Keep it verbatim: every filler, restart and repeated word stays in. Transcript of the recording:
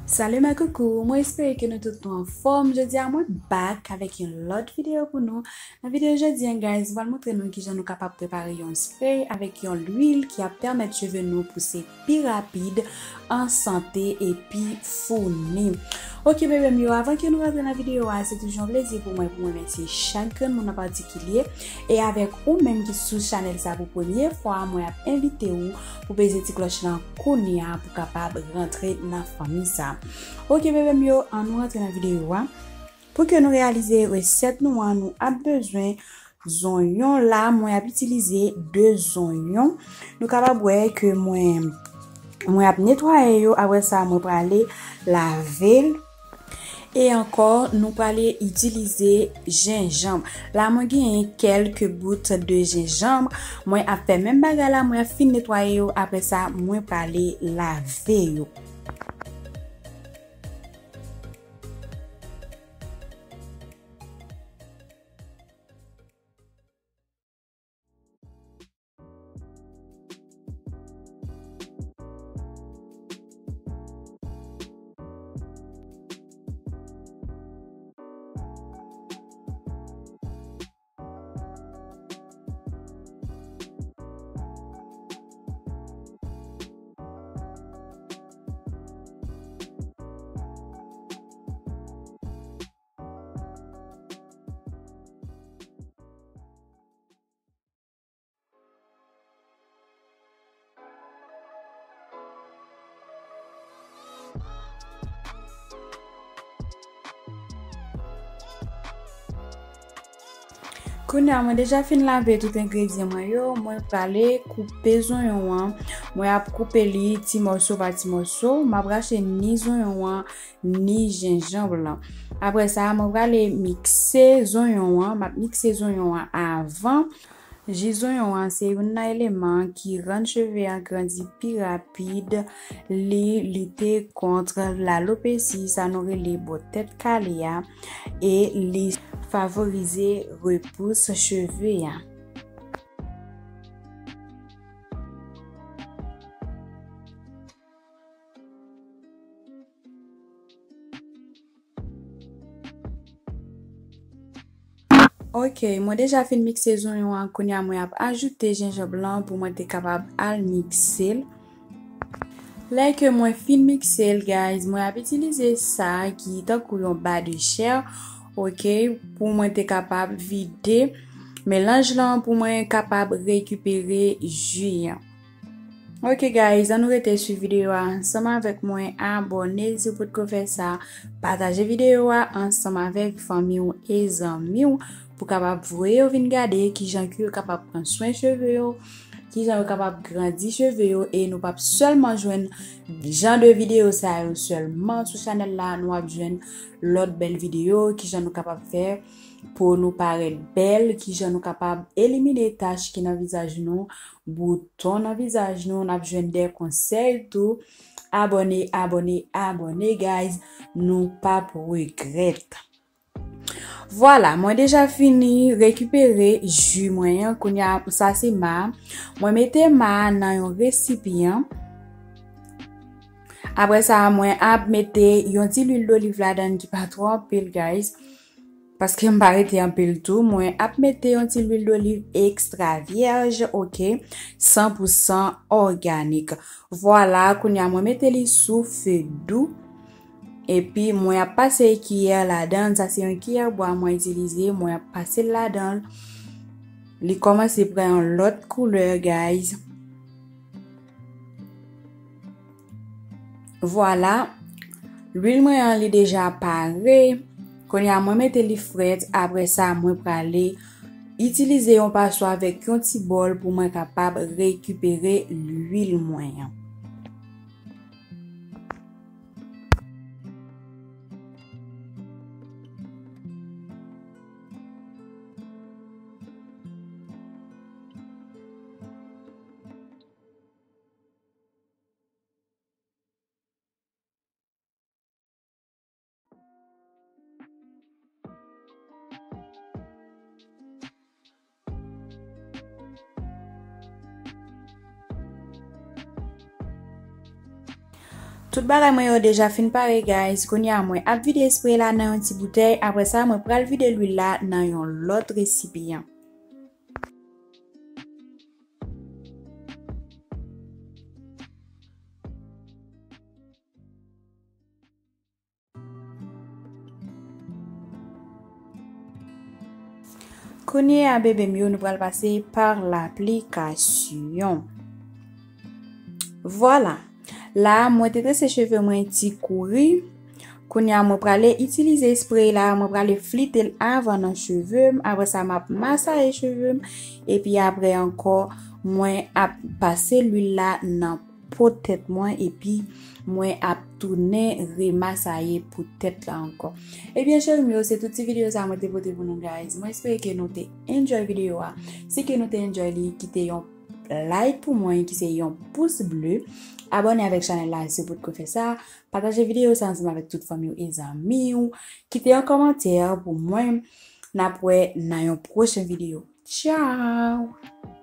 Salut ma coucou, mwen espere ke nou tout nou anfòm. Jodi a mwen back avèk yon lòt videyo pou nou. Nan videyo jodi a, guys, mwen pral montre nou kijan nou kapab prepare yon spray avèk yon lwil ki ap pèmèt cheve nou pouse pi rapid, an sante epi founi. Ok bebe m yo, avan ke nou rantre nan videyo a, se toujou yon plezi pou mwen pou mwen remèsye chak grenn moun an patikilye. E avèk ou menm ki sou chanèl sa pou premye fwa, mwen ap envite ou pou peze ti klòch lan kounye a pou kapab rantre nan fanmi sa. Ok bebe m yo, ann nou rantre nan videyo a. Pou ke nou reyalize resèt nou an, nou ap bezwen zonyon. La mwen ap itilize de zonyon. Nou kapab wè ke mwen mwen ap netwaye yo, apre sa mwen prale lave l. E ankò nou prale itilize jenjanm. La mwen genyen kèlke bout de jenjanm. Mwen ap fè menm bagay la, mwen ap fin netwaye yo, apre sa mwen prale lave yo. Kounye a mwen deja fin lave tout engredyan mwen yo, mwen prale koupe zonyon an. Mwen ap koupe li ti mòso pa ti mòso. M ap rache ni zonyon an, ni jenjanm lan. Apre sa, mwen prale mikse zonyon an. M ap mikse zonyon an avan. Ji zonyon an se youn nan eleman ki rann cheve an grandi pi rapid, li lite kont lalopesi, sa nou rele bò tèt kale a, e li favorize repous cheve a. Ok, mwen deja fin mikse zonyon an, kounye a mwen ap ajoute jenjanm lan pou mwen te kapab al mikse l. Lè ke mwen fin mikse l, guys, mwen ap itilize sa ki tankou yon ba de chè, ok, pou mwen te kapab vide melanj lan, pou mwen kapab rekipere ji an. Ok guys, ann nou rete swiv videyo a ansanm avèk mwen, abòne si w potko fè sa, pataje videyo a ansanm avèk fanmi w e zanmi w pou kapab voye yo vin gade kijan ke yo kapab pran swen cheve yo, kijan yo kapab grandi cheve yo, e nou p ap sèlman jwenn jan de videyo sa yo sèlman sou chanèl la, nou ap jwenn lòt bèl videyo, kijan nou kapab fè pou nou parèt bèl, kijan nou kapab elimine tach ki nan vizaj nou, bouton nan vizaj nou, n ap jwenn de konsèy tou. Abòne, abòne, abòne, guys, nou p ap regrèt. Vwala, mwen deja fini rekipere ji mwen an. Kounye a, sa se ma. Mwen mete ma nan yon resipyan. Apre sa, mwen ap mete yon ti lwil doliv ladan ki pa twò anpil, guys. Paske m pa rete anpil tou, mwen ap mete yon ti lwil doliv ekstra vyèj, ok, san pou san òganik. Vwala, kounye a mwen mete li sou fe dou. Epi mwen ap pase kiyè ladan, sa se yon kiyè bwa mwen itilize, mwen ap pase l ladan. Li kòmanse pran yon lòt koulè, guys. Vwala, lwil mwen an li deja pare. Kounye a mwen mete li frèt, apre sa mwen prale itilize yon paswa avèk yon ti bòl pou mwen kapab rekipere lwil mwen an. Tout bagay mwen yo deja fin pare, guys. Kounye a, mwen ap vide espre la nan yon ti boutèy. Apre sa, mwen pral vide lwil la nan yon lòt resipiyan. Kounye a, bebe m yo, nou pral pase par laplikasyon. Vwala. La, mwen te trese cheve mwen ti kouri. Kounye a, mwen prale itilize espre la, mwen prale flite l avan nan cheve m. Apre sa, m ap masaye cheve m. Epi apre ankò, mwen ap pase lwil la nan po tèt mwen, epi mwen ap tounen remasaye po tèt la ankò. Ebyen, cheri m yo, se tout ti videyo sa mwen te pote pou nou, guys. Mwen espere ke nou te enjoy videyo a. Si ke nou te enjoy li, kite yon like pou mwen, ki se yon pous ble. Abòne avèk chanèl la, si w potko fè sa. Pataje videyo sa ansanm avèk tout fanmi w e zanmi w. Kite yon kòmantè pou mwen. N ap wè nan yon pwochen videyo. Tchao!